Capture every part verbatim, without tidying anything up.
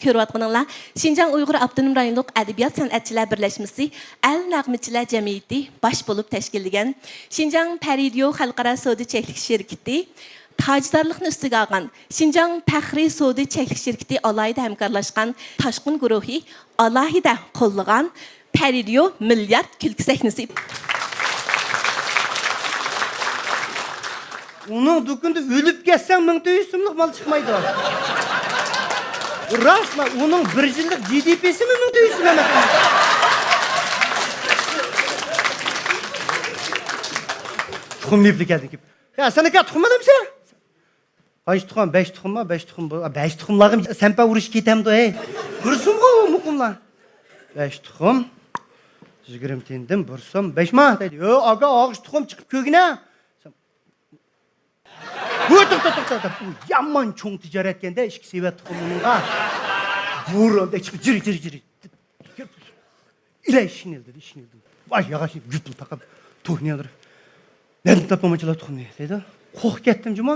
كۆرۈۋاتقىنىڭلار شىنجاڭ ئۇيغۇر ئاپتونوم رايونلۇق ئەدەبىيات سەنئەتچىلەر بىرلەشمىسى ئەل نەغمىچىلەر جەمئىيىتى باش بولۇپ تەشكىللىگەن، شىنجاڭ پەرىدىيو خەلقئارا سودا چەكلىك شىركىتى تاجدارلىقنى ئۈستىگە ئالغان، شىنجاڭ پەخرىي سودا چەكلىك شىركىتى ئالاھىدە ھەمكارلاشقان، تاشقۇن گۇرۇھى ئالاھىدە قوللىغان پەرىدىيو مىليارد كۈلكە سەھنىسى. ئۇنىڭ دۇكىنىدا ئۆلۈپ كەتسەڭ، مىڭ تۆت يۈز سوملۇق مال چىقمايدۇ. راستلا، ئۇنىڭ بىر يىللىق جى دى پىسىمۇ مىڭ تۆت يۈز سوم ئەمەس. تۇخۇم يېپىلكەدىن كېلىپ. يا، سەن ئاكا تۇخۇم ئالامسەن؟ قانچە تۇخۇم؟ بەش تۇخۇمما؟ بەش تۇخۇم بۇ. بەش تۇخۇملارغا سەمپە ئۇرۇش كېتەمدۇ، ھەي؟ بىر سومغۇ ئۇ مۇقىملار. بەش تۇخۇم. يىگىرمە تىيىندىن بىر سوم. بەشما؟ دەيدۇ. يو، ئاكا، ئاغۇش تۇخۇم چىقىپ كۆرگىنە. ۋۇ، توختا، توختا، توختا. ئۇ يامان چوڭ تىجارەتكەندە، ئىككى سېۋەت تۇخۇم ئۇنىڭغا. بۇرۇندەك چىقىپ، جىرى، جىرى، جىرى. ئىلە شىنىل دېدى، شىنىل دېدى. ۋاي، ياغاچنى گۈپلا تاقاپ، توھنى يالدۇرۇپ. نەدىن تاپمامچىلار تۇخۇمنى دەيدۇ. قورقۇپ كەتتىم جۇمۇ.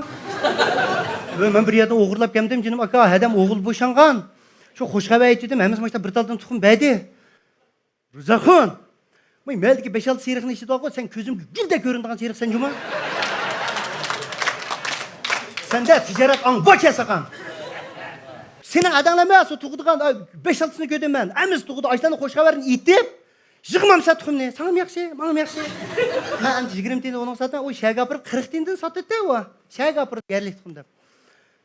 ۋە مەن بىر يەردىن ئوغرىلاپ كەلدىم، جېنىم ئاكا، ھەدەم ئوغۇل بوشانغان. شۇ خوش خەۋەر ئېيتىۋىدىم، ھەممىسى ماشتا بىر تالدىن تۇخۇم بەردى. رۇزاخۇن! مەن مەھەللىدىكى بەش-ئالتە سېرىقنى ئىشلىتىۋالغۇ، سەن كۆزۈمگە گۈلدەك كۆرۈنىدىغان سېرىق سەن جۇمۇ. سەندە تىجارەت ئاڭ بار كەساقام. سېنىڭ ئاداڭلارمۇ سۇ تۇغىدىغان، ئاي، بەش-ئالتىسىنى كۆردۈم مەن. ھەممىسى تۇغىدۇ، ئاشۇلارنى خوش خەۋەرنى ئېيتىپ، يىغمامسەن تۇخۇمنى. ساڭىمۇ ياخشى، ماڭىمۇ ياخشى. مەن ئەمدى يىگىرمە تىيىن ئۇنىڭ ساتتىم، ئۇ شەھەرگە ئاپىرىپ قىرىق تىيىندىن ساتتى ئۇ. شەھەرگە ئاپىرىپ يەرلىك تۇخۇم دەپ.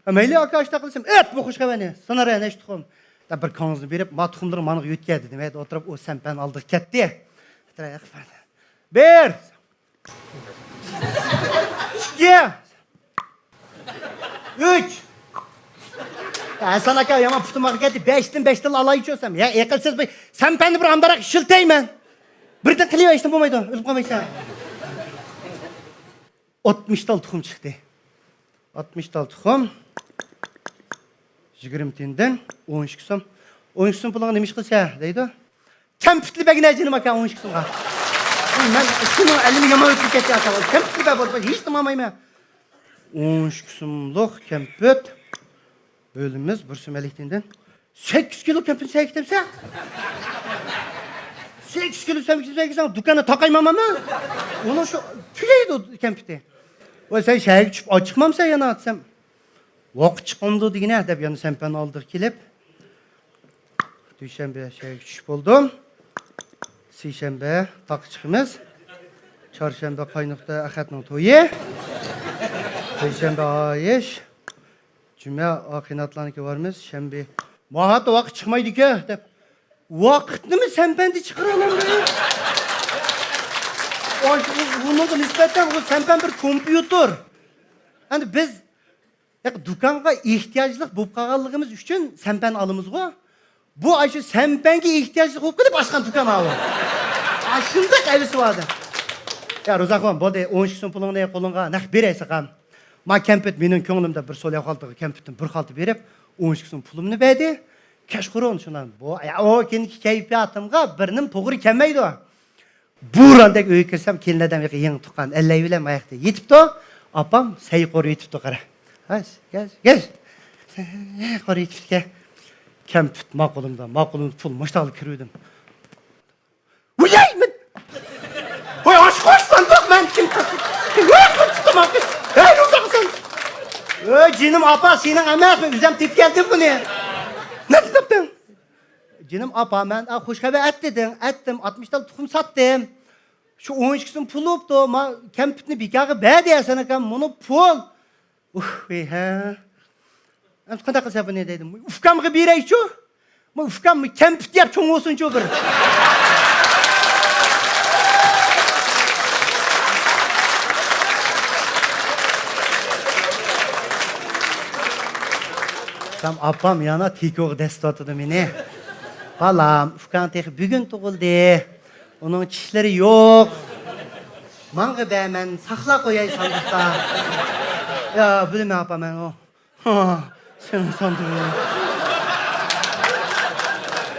ھە، مەيلى، ئاكا، ئاشۇنداق قىلسام، ئەت بۇ خوش خەۋەرنى. سانار نەچچە تۇخۇم. دە بىر كاڭزىنى بېرىپ، ما تۇخۇملىرىڭ ماڭا يۆتكە دېدىم. ھەي، ئولتۇرۇپ، ئۇ سەمپەن ئالدىغا كەتتى. بىر. ھەسەن ئاكا يامان پۇتۇم ئاغرىپ كەتتى. بەشتىن بەشتىن ئالايچۇ دەسەم، يا ئەقىلسىز، بۇ سەمپەننى بىر ئامراق ئىشلىتەيمەن. بىردىن قىلىۋەرسەم بولمايدۇ، ئۆلۈپ قالمايسەن. ئاتمىش تال تۇخۇم چىقتى. ئاتمىش تال تۇخۇم. يىگىرمە تىيىندىن ئون ئىككى سوم. ئون ئىككى سوم پۇلۇڭغا نېمە ئىش قىلىسەن دەيدۇ. كەمپۈتلا بەرگىنە جېنىم ئاكا، ئون ئىككى سومغا. مەن شۇنىڭ ئەلىمى يامان ئۆتۈپ كەتتى ئاكا. كەمپۈتلا بەر بولسا ھېچنېمە ئالمايمەن. ئون ئىككى سوملۇق كەمپۈت. بۆلىمىز بىر سوم ئەللىك تىيىندىن. سەككىز كىلو كەمپۈت سەن كېتەمسەن؟ سەككىز كىلو سەن كېتەمسەن؟ دۇكاننى تاقايماممۇ؟ ئۇنىڭ شۇ تۈگەيدۇ كەمپۈتى. ۋاي، سەن شەھەرگە چۈشۈپ ئاچىقمامسەن يەنە دېسەم، ۋاقىت چىقامدۇ دېگىنە دەپ يەنە سەمپەن ئالدىغا كېلىپ، دۈشەنبە شەھەرگە چۈشۈپ بولدۇم. سىشەنبە تاغقا چىقىمىز. چارشەنبە قاينۇقتا ئەخەتنىڭ تويى. پەيشەنبە ئايىش. جۈمە قېناتلارنىڭكى بارمىز، شەنبە. ماھەتتە ۋاقىت چىقمايدىكەن دەپ. ۋاقىتنىمۇ سەمپەندە چىقىرالامدۇ؟ ئۇنىڭغا نىسبەتەن ئۇ سەمپەن بىر كومپيۇتېر. ئەمدى بىز دۇكانغا ئېھتىياجلىق بولۇپ قالغانلىقىمىز ئۈچۈن سەمپەن ئالىمىزغۇ. بۇ ئاشۇ سەمپەنگە ئېھتىياجلىق بولۇپ قېلىپ ئاچقان دۇكان ئاۋۇ. ئاشۇنداق ھەۋىسى بار ئىدى. يا روزاخۇن، بولدى، ئون ئىككى سوم پۇلۇڭنى قولۇڭغا نەق بېرەي ساقام. ما كەمپۈت مېنىڭ كۆڭلۈمدە بىر سولياۋ خالتىغا كەمپۈتتىن بىر خالتا بېرىپ، ئون ئىككى سوم پۇلۇمنى بەردى. كەچقۇرۇن شۇنداق. بۇ، يا، ئۇ كېيىنكى كەيپىياتىمغا بىر نېمە توغرا كەلمەيدۇ. بوراندەك ئۆيگە كىرسەم، كېلىن دادام يېڭى تۇغقان ئەللەي بىلەن ماياقتا يېتىپتۇ. ئاپام سەي قورۇ يېتىپتۇ، قارا. ھەس، گەز، گەز. سەي قورۇ يېتىپتىكەن. كەمپۈت ما قولۇمدا، ما قولۇمدا پۇل، ماشتاغلا كىرىۋىدىم. ۋۇيەي، مەن، ۋاي، ئاشقوش ساندۇق مەن كىم؟ ۋاي، قىلىپ تۇتتۇم، ھەي، روزاخۇن. ۋاي، جېنىم ئاپا، سېنىڭ ئەمەس، مەن ئۆزۈم تېپىپ كەلدىم بۇنى. نەدىن تاپتىڭ؟ جېنىم ئاپا، مەن، ئا، خوش خەۋەر ئەت دېدىڭ، ئەتتىم، ئاتمىش تال تۇخۇم ساتتىم. شۇ ئون ئىككى سوم پۇل بوپتۇ، ما كەمپۈتنى بىكارغا بەردى ھەسەن ئاكام، مۇنۇ پۇل. ئۇھ، ۋەي، ھە. ئەمدى قانداق قىلسا بۇنى دەيدۇ. ئۇكامغا بېرەيچۇ. ما ئۇكام كەمپۈت يەپ چوڭ بولسۇنچۇ بىر. ئاپام يەنە تېكوغا دەسسىتىۋاتىدۇ مېنى. بالام، ئۇكاڭ تېخى بۈگۈن تۇغۇلدى. ئۇنىڭ چىشلىرى يوق. ماڭا بەر، مەن ساقلاپ قوياي ساندۇقتا. يا، بىلمەي ئاپا مەن ئۇ. ھا، سېنىڭ ساندۇقۇڭ.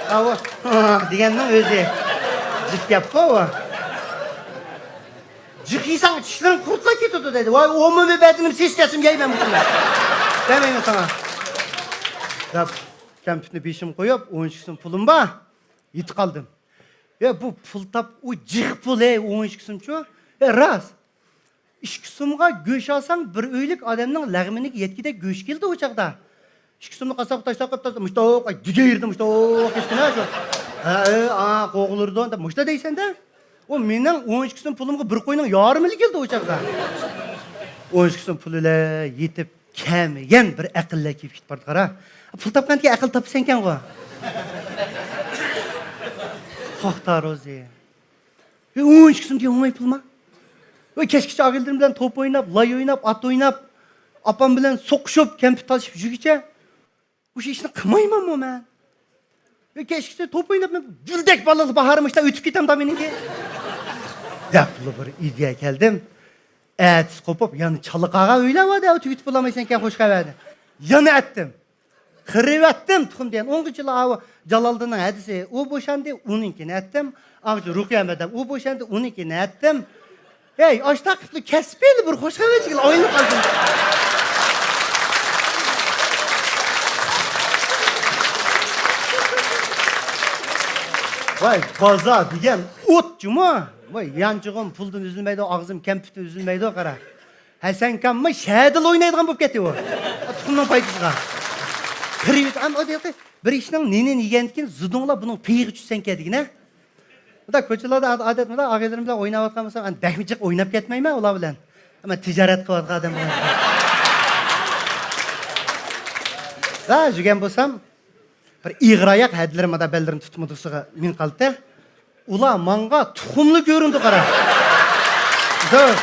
ئاۋۇ، ھا دېگەننىڭ ئۆزى. جىق گەپقۇ ئۇ. جىق يېسەڭ چىشلىرىڭ قۇرتلاپ كېتىدۇ دەيدۇ. ۋاي، ئومۇمىي بەدىنىم سېسىپ كەتسىمۇ يەيمەن بۇنى. بەرمەيمەن ساڭا. دەپ. كەمپۈتنى بېشىمغا قويۇپ، ئون ئىككى سوم پۇلۇم بار. يېتىپ قالدىم. يا، بۇ پۇل تاپ، ئۇ جىق پۇل، ھەي، ئون ئىككى سومچۇ. يا، راست. ئىككى سومغا گۆش ئالساڭ، بىر ئۆيلۈك ئادەمنىڭ لەغمىنىگە يەتكۈدەك گۆش كېلىدۇ ئۇ چاغدا. ئىككى سومنى قاسساپقا تاشلاپ قويۇپتۇ، مۇشتاق، دېگەيرىدە مۇشتاق كەسكىنە شۇ. ھە، ئا، قوغلىرىدۇ، دەپ مۇشتا دەيسەن-دە. ئۇ مېنىڭ ئون ئىككى سوم پۇلۇمغا بىر قوينىڭ يارىمىلا كېلىدۇ ئۇ چاغدا. ئون ئىككى سوم پۇل بىلەن يېتىپ، كەمىگەن بىر ئەقىللەر كېلىپ كېتىپ بارىدۇ، قارا. پۇل تاپقاندىكىن ئەقىل تاپىسەنكەنغۇ. توختا روزى. ۋە ئون ئىككى سوم دېگەن ئوڭاي پۇلما؟ ۋە كەچكىچە ئاغىنىلىرىم بىلەن توپ ئويناپ، لاي ئويناپ، ئات ئويناپ، ئاپام بىلەن سوقۇشۇپ، كەمپۈت تالىشىپ يۈرگۈچە، مۇشۇ ئىشنى قىلمايمەنمۇ مەن؟ ۋە كەچكىچە توپ ئويناپ، مەن گۈلدەك بالىلار باھارىم ئىشتا ئۆتۈپ كېتەمدا مېنىڭكى. دەپلا بىر ئىدىيە كەلدىم. ئەتىسى قوپۇپ، يەنە چالا قالغان ئۆيلەر بار-دە، تۈگىتىپ بولالمايسەنكەن خوش خەۋەرنى. يەنە ئەتتىم. قىرىۋەتتىم تۇخۇم دېگەن. ئوڭغىچىلا ئاۋۇ جالالدىننىڭ ھەدىسى، ئۇ بوشاندى، ئۇنىڭكىنى ئەتتىم. ئاغىچە رۇقىيە مەدەم، ئۇ بوشاندى، ئۇنىڭكىنى ئەتتىم. ھەي، ئاشتا قىپلا كەسپىيلا بىر خوش خەۋەرچىگىلا ئايلىنىپ قالدىم. ۋاي، بازار دېگەن ئوت جۇمۇ. ۋاي، يانچۇقۇم پۇلدىن ئۈزۈلمەيدۇ، ئاغزىم كەمپۈتتىن ئۈزۈلمەيدۇ، قارا. ھەسەنكاممۇ شەھەردىلا ئوينايدىغان بولۇپ كەتتى ئۇ. تۇخۇمنىڭ پايدىسىغا. قىرىۋېتىپ، ئەمما ئۇ دېدى، بىر ئىشنىڭ نېنىنى يېگەندىن كېيىن زۇدۇڭلا بۇنىڭ پېيىغا چۈشسەڭكەن دېگىنە. مۇنداق كوچىلاردا ئاد-، ئادەت مۇنداق ئاغىنىلىرىم بىلەن ئويناۋاتقان بولسام، مەن بەكمۇ جىق ئويناپ كەتمەيمەن ئۇلار بىلەن. مەن تىجارەت قىلىۋاتقان ئادەم بولغان. ھە، يۈرگەن بولسام، بىر ئېغىر ئاياق ھەدىلىرىم مادا بەللىرىنى تۇتمىدۇقسىغا مېڭىپ قالدى. ئۇلار ماڭغا تۇخۇملا كۆرۈندى، قارا. دۇر.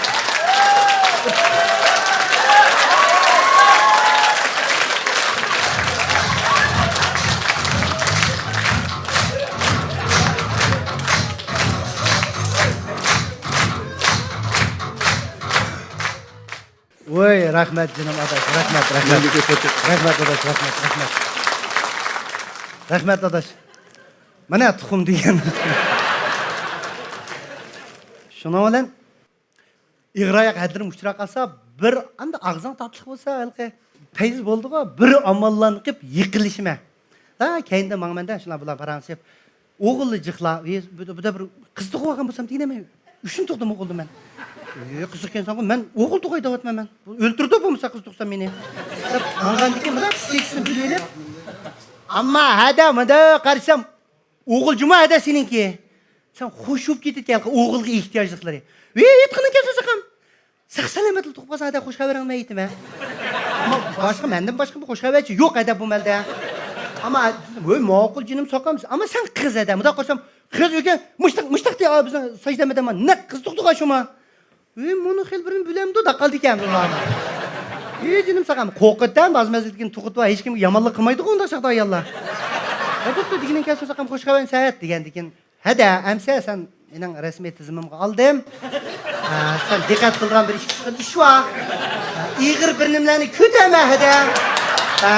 ۋوي، رەھمەت جېنىم ئاداش، رەھمەت، رەھمەت. مەنگە كۆرسەتكەن. رەھمەت ئاداش، رەھمەت، رەھمەت. رەھمەت ئاداش. مانا تۇخۇم دېگەن. شۇنىڭ بىلەن ئېغىر ئاياق ھەدىلىرىم ئۇچراپ قالسا، بىر ئاندىن ئاغزىڭ تاتلىق بولسا، ھېلىقى پەيز بولدىغۇ، بىر ئاماللارنى قىلىپ يىقىلىشىمەن. ھە، كەينىدىن ماڭىمەن-دە، شۇلار بۇلار پاراڭلىشىپ. ئوغۇللا جىقلا، ئى، بۇ، بۇ، بۇ بىر قىز تۇغۇۋالغان بولسام دېگىنە مەن ئۈچىنچى تۇغدىم ئوغۇلدا مەن. ئى، قىزىق ئىكەنسەنغۇ، مەن ئوغۇل تۇغاي دەۋاتىمەن مەن. بۇ ئۆلتۈرىدۇ بولمىسا قىز تۇغسام مېنى. دەپ ماڭغاندىكىن مۇنداق پىسكىكىسىنى بىلىۋېلىپ. ئەمما ھەدە مۇنداق قارىسام، ئوغۇل جۇما ھەدە سېنىڭكى. سەن خوش بولۇپ كېتىدىكەن ئوغۇلغا ئېھتىياجلىقلىرى. ۋى، ئېيتقىنىڭ كەلسۇن ساقام. ساق سالامەتلا تۇغۇپ قالسا ھەدە خوش خەۋىرىڭنى ئېيتىمەن. ئەمما باشقا، مەندىن باشقا بۇ خوش خەۋەرچى يوق ھەدە بۇ مەلدە. ئەمما، ۋوي، ماقۇل جېنىم ساقام. ئەمما سەن قىز ھەدە. مۇنداق قارىسام، قىز ئۆگەن، مۇشتاق، مۇشتاق دېيە، بىزنىڭ ساجدە مەدەم نەق قىز تۇغدۇغا شۇما. ۋى، مۇنۇ خېلى بىرنى بىلەمدۇ، دەپ قالدىكەن بۇلار. ۋى، جېنىم ساقام، قورقۇتتەم، باز مەزگىلدىكىن تۇغۇت بار، ھېچكىمگە يامانلىق قىلمايدىغۇ ئۇنداق چاغدا ئاياللار. ھە، بوپتۇ، دېگىنىڭ كەلسۇن ساقام، خوش خەۋەرنى سەت، دېگەندىكىن. ھەدە، ئەمسە سەن مېنىڭ رەسمىي تىزىمىمغا ئالدىم. ھە، سەن دىققەت قىلىدىغان بىر ئىككى قىسىم ئىش بار. ھە، ئېغىر بىر نېمىلەرنى كۆتەرمە، ھەدە. ھە،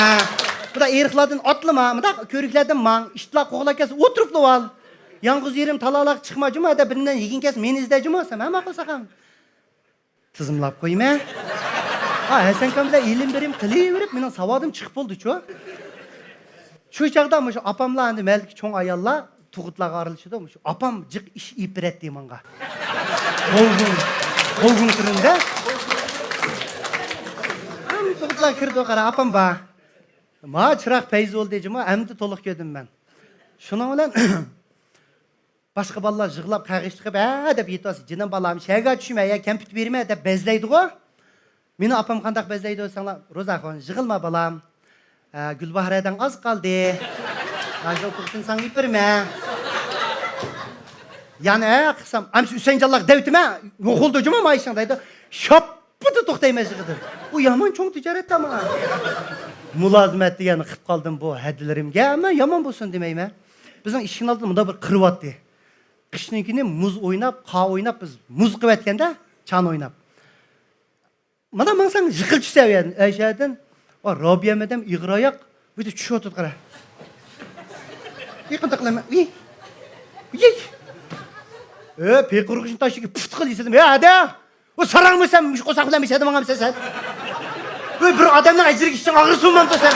بۇنداق ئېرىقلاردىن ئاتلىما، مۇنداق كۆۋرۈكلەردىن ماڭ، ئىتلار قوغلاپ كەلسە ئوتتۇرۇپلا ئال. يالغۇز يېرىم تالالاق چىقما جۇمۇ، ھەدە بىر نېمىلەرنى يېگىن كەلسە مېنى ئىزدە جۇمۇ، سەن ھە ماقۇل ساقام. تىزىملاپ قويمە. ھا، ھەسەنكام بىلەن ئېلىم بېرىم قىلىۋېرىپ، مېنىڭ ساۋادىم چىقىپ بولدىچۇ. شۇ چاغدا مۇشۇ ئاپاملار، ئەمدى مەھەللىدىكى چوڭ ئاياللار تۇغۇتلارغا ئارىلىشىدۇ. مۇشۇ ئاپام جىق ئىش ئېلىپ بېرەتتى ماڭا. غوۋغۇڭ، غوۋغۇڭ تۈرىدە. ھەم تۇغۇتلار كىرىدۇ، قارا، ئاپام بار. ما چىراغ پەيز بولدى جۇمۇ، ئەمدى تولۇق كۆردۈم مەن. شۇنىڭ بىلەن باشقا بالىلار يىغلاپ، قەغىش چىقىپ، ھە دەپ يېتىۋالسا، جېنىم بالام، شەھەرگە چۈشمە، يا كەمپۈت بېرىمەن دەپ بەزلەيدىغۇ. مېنى ئاپام قانداق بەزلەيدۇ دېسەڭلار، روزاخۇن، يىغىلما بالام. ھە، گۈلباھار ھەدەڭ ئاز قالدى. ھازىر ئوقۇغۇچىنى ساڭا ئېلىپ بېرىمەن. يەنە ھە قىلسام، ئەمسە ئۈسەنجانلار دەۋېتىمەن، يوقىلىدۇ جۇمۇ مايىشىڭ دەيدۇ. شاپپىدە توختايمەن يىغىدىن. ئۇ يامان چوڭ تىجارەت ئەمما. مۇلازىمەت دېگەننى قىلىپ قالدىم بۇ ھەدىلىرىمگە، ئەمما يامان بولسۇن دېمەيمەن. بىزنىڭ ئىشىكنىڭ ئالدىدا مۇنداق بىر قىر بارتتى. قىشنىڭ كۈنى مۇز ئويناپ، قار ئويناپ، بىز مۇز قىلىۋەتكەندە، چان ئويناپ. مانا ماڭساڭ يىقىلىپ چۈشسە ئۇ يەردىن. ئەشەدىن، ئا، رابىيە مەدەم ئېغىر ئاياق، بۇ يەردە چۈشۈۋاتىدۇ، قارا. ئى، قانداق قىلىمەن؟ ئى، ئى. ئە، پېقىرغۇچنى تاشلىقى پۇت قىل يېسىدىم. يا، ھەدە! ئۇ ساراڭمۇ سەن، مۇشۇ قورساق بىلەن بېسەدە ماڭامسەن سەن؟ ئۆي، بىر ئادەمنىڭ ئەجرىگە ئىشتىڭ ئاغرىسۇنمامتۇ سەن؟